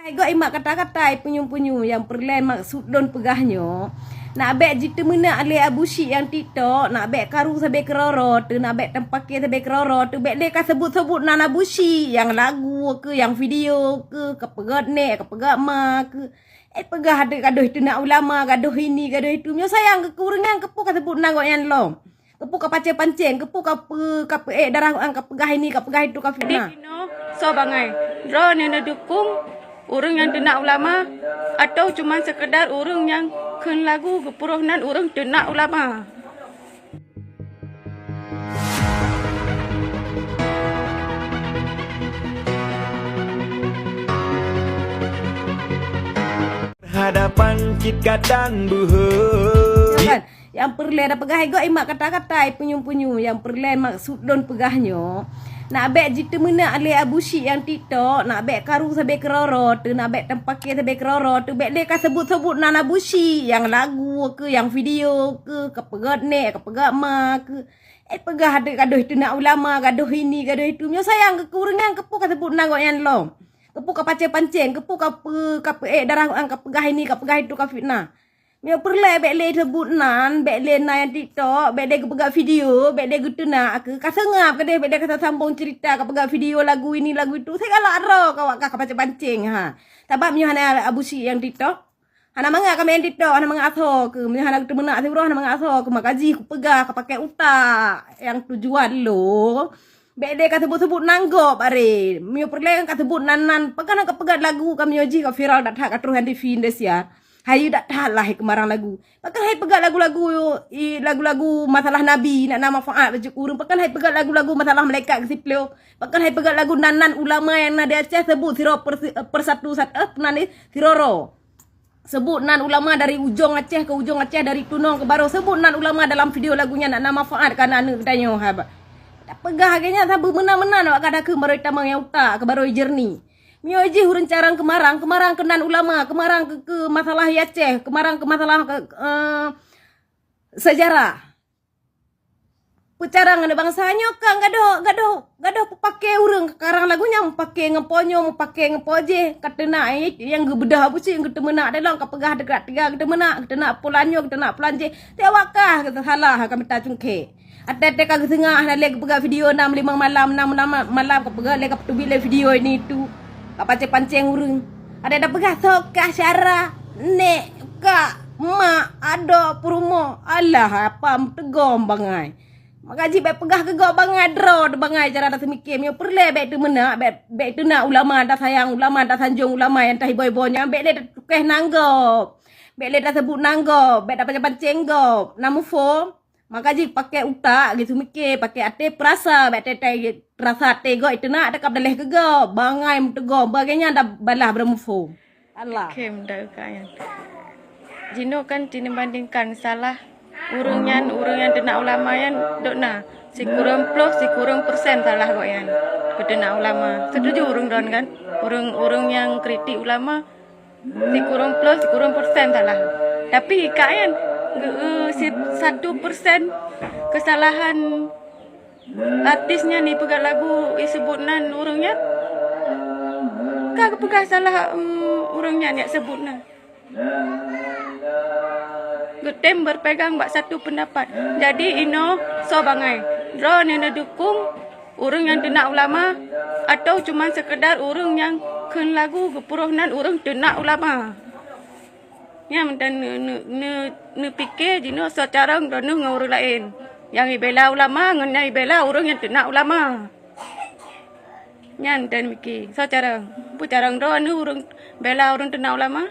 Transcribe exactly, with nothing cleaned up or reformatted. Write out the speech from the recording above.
Gok imat kata-kata peunyum-peunyum nyang peureulée maksud lôn peugah nyoe. Nak bék jiteumeunak lé Abu Syik nyang TikTok, nak bék karu sabe keuroro, teu nak bék teupake sabe keuroro, teu bék lé ka seubut-seubut nan Abu Syik, nyang lagu keu, nyang video keu, ka peugah nek, ka peugah ma keu. Eh, peugah dek gadoh teunak ulama, gadoh ini, gadoh itu. Nyoe sayang keu ureuëng nyan, keupeue ka seubut nan gobnyan lom. Keupeue ka pacé pancéng, keupeue ka pe-, ka peuék darah ureuëng, ka peugah ini, ka peugah itu, ka fitnah. Jadi, inoe soe bangai. Droeneuh neudukung ureuëng nyang teunak ulama, atau cuma sekedar ureuëng nyang kheun lagu geupuroh nan ureuëng teunak ulama? Hadapan cit gatan beuhe. Kan? Nyang peureulée dah peugah gok imat kata-kata peunyum-peunyum, nyang peureulée maksud lôn peugah nyoe. Nak bék jiteumeunak lé Abu Syik nyang TikTok, nak bék karu sabe keuroro, teu nak bék teupake sabe keuroro, teu bék lé ka seubut-seubut nan Abu Syik, nyang lagu keu, nyang video keu, ka peugah nek, ka peugah ma keu. Eh, peugah dek gadoh teunak ulama, gadoh ini, gadoh itu. Nyoe sayang keu ureuëng nyan, keupeue ka seubut nan gobnyan lom. Keupeue ka pacé pancéng, keupeue ka pe-, ka peuék darah ureuëng, ka peugah ini, ka peugah itu, ka fitnah. Nyoe peureulée bék lé seubut nan, bék lé na nyang TikTok, bék lé geupeugah video, bék lé geuteunak keu. Ka seungab keudeh, bék lé ka sambong cerita, ka peugah video lagu ini, lagu itu. Sigalak droe ka awak kah ka pacé pancéng, ha. Sabab nyoe hana Abu Syik nyang TikTok. Hana mangat ka meu'en TikTok, hana mangat asoe keu. Meunyoe hana teumeunak siuroe, hana mangat asoe keu. Maka jih kupeugah ka pakai utak nyang tujuan lo. Bék lé ka seubut-seubut nan gob are. Meunyoe peureulée ka seubut nan-nan, pakon hana ka peugah lagu ka meunyoe jih ka viral that-that ka troh lam TV Indonesia. Hayeue that-that lah hai keumarang lagu. Pakon hai peugah lagu-lagu, i, lagu-lagu masalah Nabi, nak na manfaat bak ureuëng. Pakon hai peugah lagu-lagu masalah malaikat geusiploh. Pakon hai peugah lagu nan-nan ulama nyang na di Aceh seubut sidroe per, persatu sat-, eh, nan ni, sidroe-droe. Seubut nan ulama dari ujong Aceh keu ujong Aceh, dari tunong keu barô. Seubut nan ulama dalam video lagu nyan, nak na manfaat keu aneuk-aneuk geutanyoe, ha, bah. Tapeugah lagée nyan sabe meunan-meunan awak ka dakeuh barô tamong nyang utak keu barô jernih. Meunyoe jih ureuëng carông keumarang, keumarang keu nan ulama, keumarang keu, keu masalah Aceh, keumarang keu masalah keu, eh, sejarah. Peucarang aneuk bansa nyoe kan gadoh, gadoh, gadoh peupake ureuëng, karang lagu nyan meupake ngon po nyoe, meupake ngon po jéh, ka teunak nyang geubeudoh Abu Syik, geuteumeunak dilong, ka peugah deugrak tiga geuteumeunak, geuteumeunak pulan nyoe, geuteumeunak pulan jéh. Tiep awak kah salah ka mita cungkée. Até-até ka geuseungah hana lé geupeugah video nam limong malam, nam malam ka peugah lé ka peuteubiet lé video ini itu. Ka pancéng-pancéng ureuëng. Até tapeugah soe kah syara, nek, kak, mak, adok, peurumoh. Alah, apa meuteugom bangai. Maka jih bék peugah keu gob bangai droe, bangai cara taseumike. Meunyoe peureulée bék teumeunak, bék, bék teunak ulama tasayang, ulama tasanjong, ulama nyang tahiboi-boi nyan, bék lé tatukéh nan gob. Bék lé taseubut nan gob, bék tapancéng-pancéng gob. Na muphom? Maka jih pake utak, geuseumike, pake até peurasa, bék tai-tai rasa até gob iteunak, takab daleh keu gob, bangai meuteugom, bagainyan dah balah beureumpung. Allah. Oke, mudah ka nyan. Jinoe kan ci neubandingkan salah ureuëng nyan, ureuëng nyang teunak ulama nyan dok na. Sikureueng ploh, sikureueng persen salah gobnyan keu teunak ulama. Setuju ureuëng droen kan? Ureuëng-ureuëng nyang kritik ulama, sikureueng ploh, sikureueng persen salah. Tapi ka nyan, geu-, eh, si-, satu persen kesalahan artis nyan ipeugah lagu iseubut nan ureuëng nyan. Ka geupeugah salah, eh, ureuëng nyan nyang seubut nan. Geutem berpegang bak satu pendapat. Jadi inoe soe bangai. Droeneuh neudukung ureuëng nyang teunak ulama atau cuma sekedar ureuëng nyang kheun lagu geupuroh nan ureuëng teunak ulama. Nyan meunan neu-, neu-, neu-, neupike jinoe soe carông droeneuh ngon ureuëng laén. Nyang ibela ulama ngon nyang ibela ureuëng nyang teunak ulama. Nyan dan miki, soe carông? Peue carông droeneuh ureuëng bela ureuëng teunak ulama?